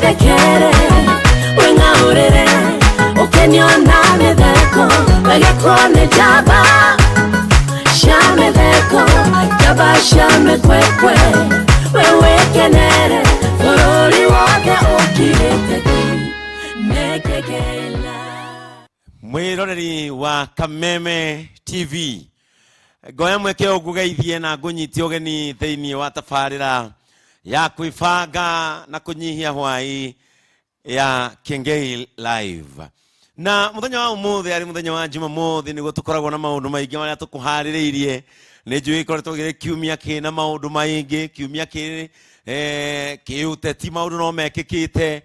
Wĩthekere, wĩng'aũrĩre, ũkenio na mĩtheko, wegekwo nĩ njamba cia mĩtheko, njamba cia mĩkwekwe, we wĩkenere, bũrũri wothe ũkirĩte ki, nĩkĩkĩila. Mwiroreri wa Kameme TV, ngoya mweke ũyũ ngũgeithie na ngũnyitie ũgeni thĩinĩ wa tabarĩra ya kwĩbanga na kũnyihia hwai ya Kengei Live. Na mũthenya wa ũmũthĩ arĩ mũthenya wa Jumamothi, nĩguo tũkoragwo na maũndũ maingĩ marĩa tũkũharĩrĩirie. Nĩ njũĩ ikoretwo gĩrĩ kiumia kĩna maũndũ maingĩ, kiumia kĩrĩ kĩũteti, maũndũ no mekĩkĩte,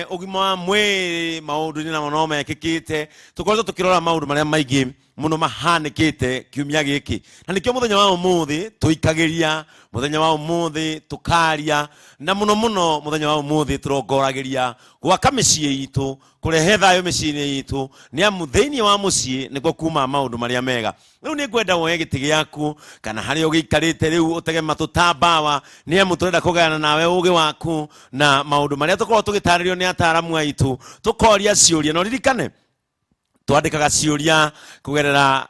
ũgima wa mwĩrĩ maũndũ-inĩ namo no mekĩkĩte. Tũkoretwo tũkĩrora maũndũ marĩa maingĩ mũno mahanĩkĩte kiumia gĩkĩ, na nĩkĩo mũthenya wa ũmũthĩ tũikagĩria, mũthenya wa ũmũthĩ tũkaria, na mũno mũno mũthenya wa ũmũthĩ tũrongoragĩria gwaka mĩciĩ itũ, kũrehe thayũ mĩciĩ-inĩ itũ, nĩ amu thĩinĩ wa mũciĩ nĩkuo kuma maũndũ marĩa mega. Rĩu nĩ ngwenda woe gĩtĩ gĩaku kana harĩa ũgĩikarĩte rĩu, ũtege matũ ta mbawa, nĩ amu tũrenda kũgayana nawe ũgĩ waku na maũndũ marĩa tũkoragwo tũgĩtarĩrio nĩ ataaramu aitũ, tũkoria ciũria. Na ũririkane twandĩkaga ciũria kũgerera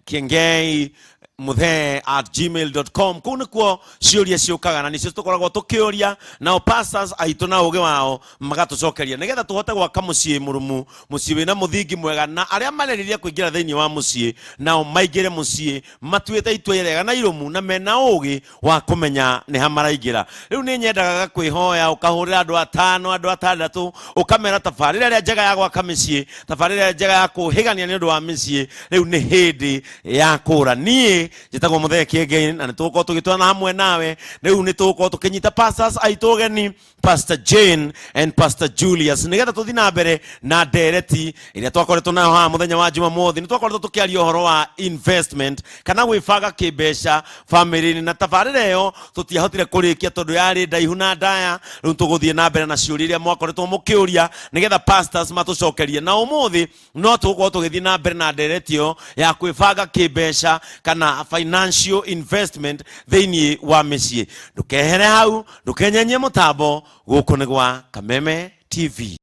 kengeimuthe@gmail.com. Kũu nĩkuo ciũria ciũkaga na nĩcio tũkoragwo tũkĩũria, nao pastors aitũ na ũgĩ wao magatũcokeria, nĩgetha tũhote gwaka mũciĩ mũrũmu, mũciĩ wĩna mũthingi mwega, na arĩa marerĩria kũingĩra thĩinĩ wa mũciĩ nao maingĩre mũciĩ matuĩte itua rĩega na irũmu na mena ũgĩ wa kũmenya nĩ ha maraingĩra. Rĩu nĩ nyendaga gakwĩhoya ũkahũrĩra andũ atano, andũ atandatũ, ũkamera tabarĩra ĩrĩa njega ya gwaka mĩciĩ, tabarĩra ĩrĩa njega ya kũhĩgania nĩ ũndũ wa mĩciĩ rĩu nĩ hĩndĩ ya kũra. Niĩ njĩtagwo Mũthee Kĩengei, na nĩ tũgũkorwo tũgĩtwarana hamwe nawe. Rĩu nĩ tũgũkorwo tũkĩnyita pastors aitũ ũgeni, Pastor Jane and Pastor Julius, nĩgetha tũthiĩ na mbere na ndereti ĩrĩa twakoretwo nayo haha mũthenya wa Jumamothi. Nĩ twakoretwo tũkĩaria ũhoro wa investment kana gwĩbanga kĩmbeca famĩlĩ-inĩ, na tabarĩra ĩyo tũtiahotire kũrĩkia tondũ yarĩ ndaihu na ndaya. Rĩu tũgũthiĩ na mbere na ciũria iria mwakoretwo mũkĩũria, nĩgetha pastors matũcokerie. Na ũmũthĩ no tũgũkorwo tũgĩthiĩ na mbere na ndereti ĩyo ya kwĩbanga kĩmbeca kana financial investment thĩinĩ wa mĩciĩ. Ndũkehere hau, ndũkenyenyie mũtambo. Gũkũ nĩ gwa Kameme TV.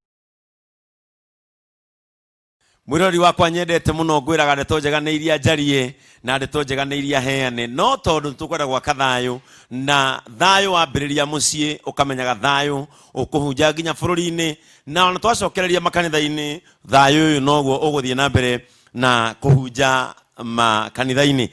Mwĩrori wakwa nyendete mũno, ngwĩraga ndeto njega nĩ iria njarie na ndeto njega nĩ iria heane, no tondũ nĩtũkwenda gwaka thayũ, na thayũ wambĩrĩria mũciĩ, ũkamenyaga thayũ ũkũhunja nginya bũrũri-inĩ, na ona twacokereria makanitha-inĩ, thayũ ũyũ noguo ũgũthiĩ na mbere na kũhunja makanitha-inĩ.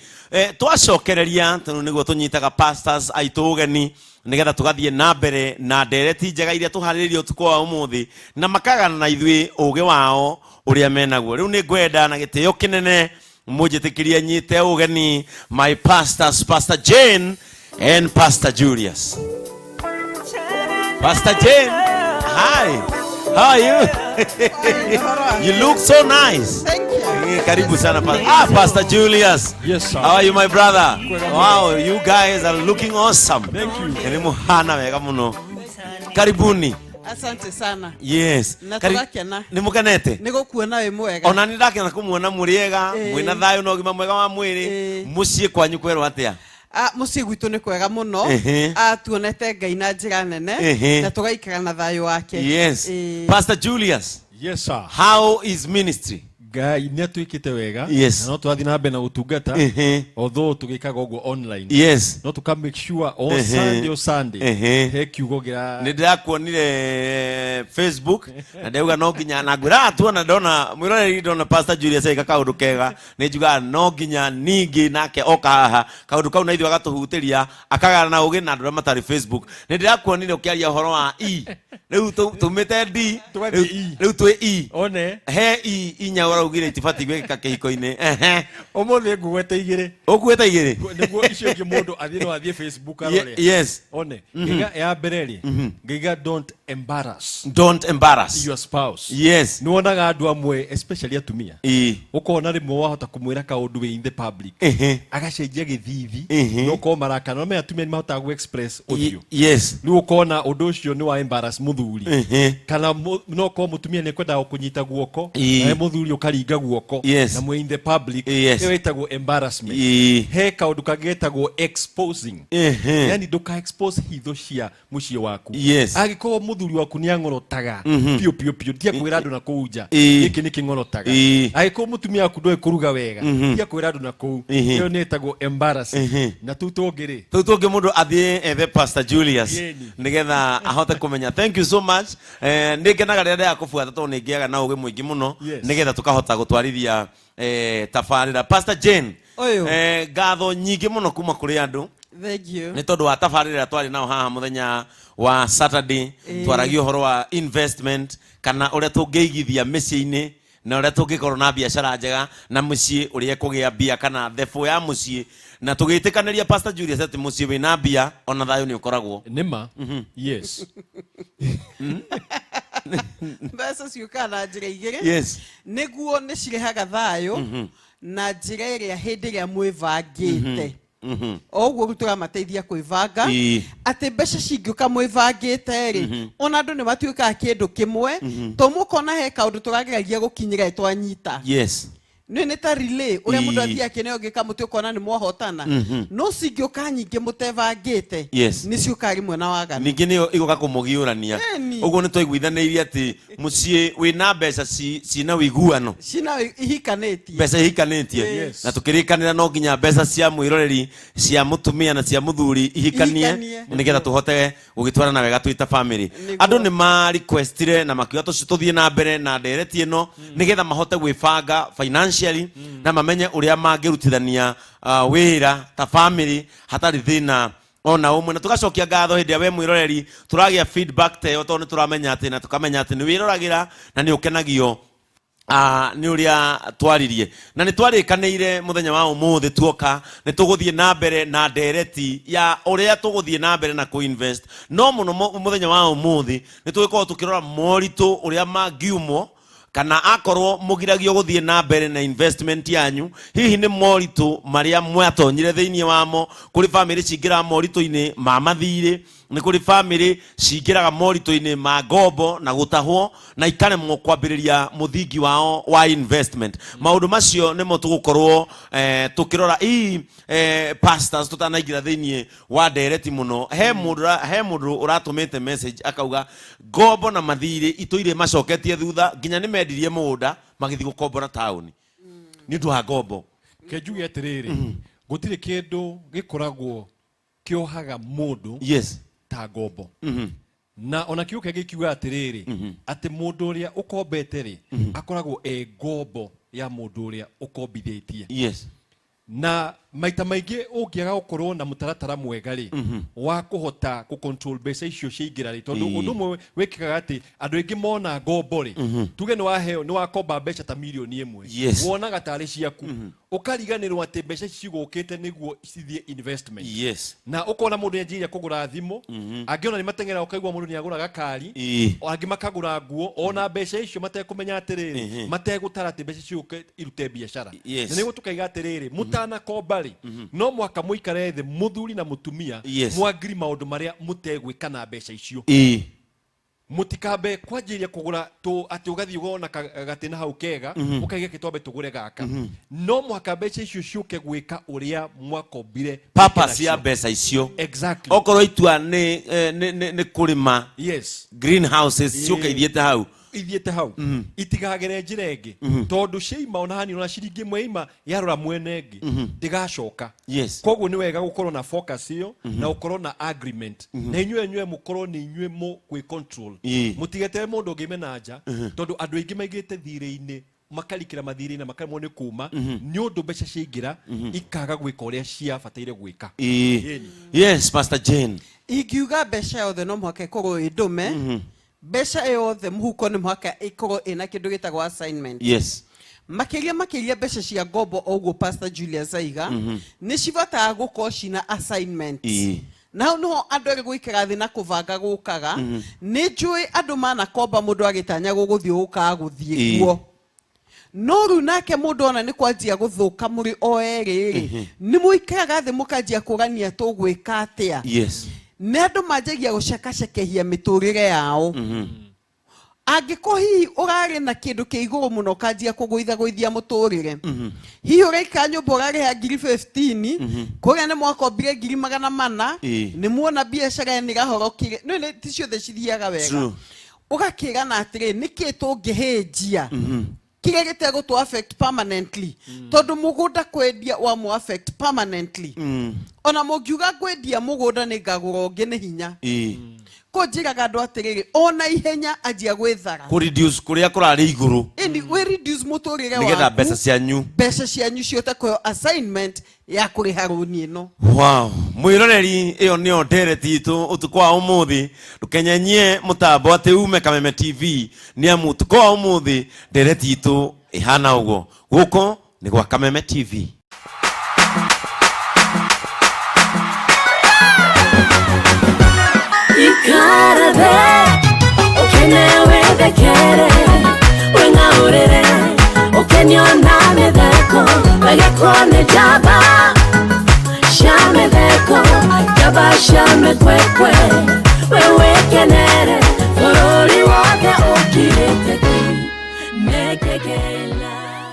Twacokereria tondũ nĩguo tũnyitaga pastors aitũ ũgeni, nĩgetha tũgathiĩ na mbere na ndereti njega iria tũharĩrĩirie ũtukũ wa ũmũthĩ, na makagana na ithuĩ ũgĩ wao ũrĩa menaguo. Rĩu nĩ ngwenda na gĩtĩo kĩnene mũnjĩtĩkĩrie nyite ũgeni my pastors, Pastor Jane and Pastor Julius. Pastor Jane, hi, how are you? You look so nice. Thank you. Karibu sana. Pastor Julius. Yes, sir. How are you, my brother? Kwega mũno. Wow, you guys are looking awesome. Thank you. Nĩ mũhana wega mũno. Karibuni. Asante sana. Yes. Na tũgakena. Nĩ mũkenete? Nĩ gũkuona wĩ mwega. Ona nĩ ndakena kũmuona mũrĩ ega, mwĩna thayũ na ũgima mwega wa mwĩrĩ. Mũciĩ kwanyu kwerwo atĩa? Mũciĩ gwitũ nĩ kwega mũno. Tuonete Ngai na njĩra nene na tũgaikara na thayũ wake. Yes. Pastor Julius. Yes, sir. How is ministry? Ngai nĩ atwĩkĩte wega. Yes. Na no tũrathiĩ na mbere na gũtungata. Although tũgĩkaga ũguo online. Yes. No tũka make sure o Sunday, o Sunday he kiugo gĩa Nĩ ndĩrakuonire Facebook na ndauga no nginya na ngwĩraga tuona ndona mwĩroreri, ndona Pastor Julius eka kaũndũ kega, nĩ njugaga no nginya ningĩ nake oka haha kaũndũ kau na ithuĩ agatũhutĩria, akagana na ũgĩ na andũ arĩa matarĩ Facebook. Nĩ ndĩrakuonire ũkĩaria ũhoro wa E. Rĩu tumĩte D. Tũgathiĩ E. Rĩu twĩ E. One. He E inya ũraugire itibatiĩ gwĩkĩka kĩhiko-inĩ. Ehe. Ũmũthĩ ngũgwete igĩrĩ. Ũkuĩte igĩrĩ? Nĩguo icio ingĩ mũndũ athiĩ no athiĩ Facebook arore. Yes. One. Ngaiga ya mbere rĩ, ngaiga don't embarrass. Don't embarrass your spouse. Yes. Nĩ wonaga andũ amwe, especially atumia. Ũkona rĩmwe wahota kũmwĩra kaũndũ wĩ in the public. Agacenjia gĩthithi. Na ũkorwo marakara. No menya atumia nĩ mahotaga gũ express ũthiũ. Yes. Rĩu ũkona ũndũ ũcio nĩ wa embarrass mũthuri. Kana no ũkorwo mũtumia nĩ ekwendaga kũnyita guoko. Nawe mũthuri ũkarigwo. Mũkaringa guoko Yes. na mwĩ in the public. Ĩyo ĩtagwo embarrassment. He kaũndũ kangĩ getagwo exposing. Yani ndũka expose hitho cia mũciĩ waku. Angĩkorwo mũthuri waku nĩ ang'orotaga piũ piũ piũ, tiga kwĩra andũ na kũu nja, gĩkĩ nĩ kĩng'orotaga. Angĩkorwo mũtumia waku ndoĩ kũruga wega, tiga kwĩra andũ na kũu. Ĩyo nĩ ĩtagwo embarrassing. Na tũu tũngĩ rĩ, Tũu tũngĩ mũndũ athiĩ ethe Pastor Julius Yeni. Nĩgetha ahote kũmenya. Thank you so much. Nĩ ngenaga rĩrĩa ndĩrakũbuata tondũ nĩ ngĩaga na ũgĩ mũingĩ mũno nĩgetha tũkahota gũtwarithia tabarĩra. Pastor Jane, Ũyũ. Ngatho nyingĩ mũno kuma kũrĩ andũ Thank you. Nĩ tondũ wa tabarĩra ĩrĩa twarĩ nao haha mũthenya wa Saturday. Twaragia ũhoro wa investment kana ũrĩa tũngĩigithia mĩciĩ-inĩ na ũrĩa tũngĩkorwo na biacara njega na mũciĩ ũrĩa ĩkũgĩa mbia kana thebũ ya mũciĩ, na tũgĩtĩkanĩria, Pastor Julius, atĩ mũciĩ wĩna mbia ona thayũ nĩ ũkoragwo. Nĩma, yes. Mbeca ciũkaga na njĩra igĩrĩ. Nĩguo nĩ cirehaga thayũ na njĩra ĩrĩa hĩndĩ ĩrĩa mwĩbangĩte o ũguo rĩu tũramateithia kwĩbanga, atĩ mbeca cingĩũka mwĩbangĩte rĩ, ona andũ nĩ matuĩkaga kĩndũ kĩmwe, to mũkona he kaũndũ tũrageragia gũkinyĩra twanyita. Nĩ ta relay ũrĩa mũndũ athiaga kĩneo gĩkamũtĩ ũkona nĩ mwahotana, no cingĩũka nyingĩ mũtebangĩte, nĩ ciũkaga rĩmwe na waganu. Ningĩ nĩyo igũka kũmũgiũrania. Ũguo nĩ twaiguithanĩirie atĩ mũciĩ wĩna mbeca cina ũiguano, cina ihikanĩtie, mbeca ihikanĩtie. Na tũkĩrĩkanĩra no nginya mbeca cia mwĩroreri, cia mũtumia na cia mũthuri ihikanie, Ihikanie. Nĩgetha tũhote gũgĩtwarana wega twĩ ta family. Nĩguo. Andũ nĩ ma requestire na makiuga tũthiĩ na mbere na ndereti ĩno nĩgetha mahote gwĩbanga financially na mamenye ũrĩa mangĩrutithania wĩra ta family hatarĩ thĩna ona ũmwe. Na tũgacokia ngatho hĩndĩ ĩrĩa we mwĩroreri tũragĩa feedback ta ĩyo, tondũ nĩ tũramenya atĩ na tũkamenya atĩ nĩ wĩroragĩra na nĩ ũkenagio nĩ ũrĩa twaririe. Na nĩ twarĩkanĩire mũthenya wa ũmũthĩ tuoka nĩ tũgũthiĩ na mbere na ndereti ya ũrĩa tũgũthiĩ na mbere na kũinvest, no mũno mũthenya wa ũmũthĩ nĩ tũgĩkorwo tũkĩrora moritũ ũrĩa mangiumwo kana akorwo mũgiragio gũthiĩ na mbere na investment yanyu, hihi nĩ moritũ marĩa mwatonyire thĩinĩ wamo. Kũrĩ bamĩrĩ cingĩraga moritũ-inĩ ma mathirĩ, nĩ kũrĩ bamĩrĩ cingĩraga moritũ-inĩ ma ngombo na gũtahwo na ikaremwo kwambĩrĩria mũthingi wao wa investment. Maũndũ macio nĩmo tũgũkorwo tũkĩrora. Ii pastors, tũtanaingĩra thĩinĩ wa ndereti mũno, he mũndũ ũratũmĩte message akauga ngombo na mathirĩ itũire macoketie thutha, nginya nĩ mendirie mũgũnda magĩthiĩ gũkombora taũni nĩ ũndũ wa ngombo. Ke njuge atĩrĩrĩ, gũtirĩ kĩndũ gĩkoragwo kĩohaga mũndũ ta ngombo. Na ona kiugo kĩngĩ kiuga atĩrĩrĩ, atĩ mũndũ ũrĩa ũkombete rĩ, akoragwo e ngombo ya mũndũ ũrĩa ũkombithĩtie. Na maita maingĩ ũngĩaga gũkorwo na mũtaratara mwega rĩ, wa kũhota kũ control mbeca icio ciaingĩra rĩ, tondũ ũndũ ũmwe wĩkĩkaga atĩ andũ aingĩ mona ngombo rĩ, tuge nĩ waheo, nĩ wakomba mbeca ta 1 million wonaga tarĩ ciaku, ũkariganĩrwo atĩ mbeca ici cigũkĩte nĩguo cithiĩ investment. Na ũkona mũndũ nĩanjĩrĩria kũgũra thimũ, angĩona nĩ mateng'era, ũkaigua mũndũ nĩ agũra gakari, angĩ makagũra nguo, ona mbeca icio matekũmenya atĩrĩrĩ, mategũtara atĩ mbeca ciũke irute biacara. Na nĩguo tũkaiga atĩrĩrĩ, mũtanakomba rĩ, no mũhaka mũikare thĩ mũthuri na mũtumia, mwangiri maũndũ marĩa mũtegwĩka na mbeca icio. Mũtikambe kwanjĩrĩria kũgũra tũ atĩ ũgathiĩ ũgona gatĩna hau kega, ũkaiga kĩtwambe tũgũre gaka. No mũhaka mbeca icio ciũke gwĩka ũrĩa mwakombire purpose ya mbeca icio. Okorwo itua nĩ kũrĩma greenhouses, ciũke ithiĩte hau. Ithiĩte hau, itigagere njĩra ĩngĩ, tondũ ciaima ona hanini, ona ciringi 1 yaima yarora mwene ĩngĩ, ndĩgacoka. Koguo nĩ wega gũkorwo na focus ĩyo na gũkorwo na agreement na inyuĩ enyuĩ, mũkorwo nĩ inyuĩ mũkwĩ control. Mũtigetere mũndũ ũngĩ mena nja, tondũ andũ aingĩ maigĩte thirĩ-inĩ, makarikĩra mathirĩ-inĩ na makaremwo nĩ kuma nĩ ũndũ mbeca ciaingĩra ikaga gwĩka ũrĩa ciabataire gwĩka. Ĩni. Yes, Pastor Jane. Ingiuga mbeca yothe no mũhaka ĩkorwo ĩ ndũme. Mbeca yothe mũhuko nĩ mũhaka ĩkorwo ĩna kĩndũ gĩtagwo assignment. Makĩria makĩria mbeca cia ngombo, o ũguo Pastor Julius aiga, nĩ cibataga gũkorwo cina assignment. Na hau niho andũ erĩ gũikara thĩ na kũbanga gũkaga. Nĩ njũĩ andũ manakomba, mũndũ agĩtanya gũgũthiĩ gũkaga gũthiĩ kuo, no rĩu nake mũndũ ona nĩ kwanjia gũthũka mũrĩ o erĩ rĩ, nĩ mũikaraga thĩ mũkanjia kũrania tũgwĩka atĩa. Nĩ andũ manjagia gũcekacekehia mĩtũrĩre yao. Angĩkorwo hihi ũrarĩ na kĩndũ kĩ igũrũ mũno, ũkanjia kũgũithagũithia mũtũrĩre, hihi ũraikara nyũmba ũrarĩha ngiri 15, kũrĩa nĩ mwakombire ngiri 400, nĩ muona biacara nĩ ĩrahorokire, no nĩ ti ciothe cithiaga wega. Ũgakĩrana atĩrĩ, nĩkĩ tũngĩhĩnjia kĩrĩa gĩtegũtũ affect permanently? Tondũ mũgũnda kwendia wa mu affect permanently. Ona mũngiuga ngwendia mũgũnda nĩ ngagũra ũngĩ, nĩ hinya. Ko njĩraga andũ atĩrĩrĩ, ona ihenya anjia gwĩthara. Kũ reduce kũrĩa kũrarĩ igũrũ. Ĩni wĩ reduce mũtũrĩre nĩgetha waku, mbeca cianyu, mbeca cianyu cihote kũheo assignment ya kũrĩha rũni ĩno. Wow, mwiroreri, ĩyo nĩyo ndereti itũ ũtukũ wa ũmũthĩ. Ndũkenyenyie mũtambo atĩ ume Kameme TV, nĩ amu ũtukũ wa ũmũthĩ ndereti itũ ĩhana ũguo. Gũkũ nĩ gwa Kameme TV. Ikara thĩ ũkene, wĩthekere, wĩng'aũrĩre, ũkenio na mĩtheko, wegekwo nĩ njamba cia mĩtheko, njamba cia mĩkwekwe.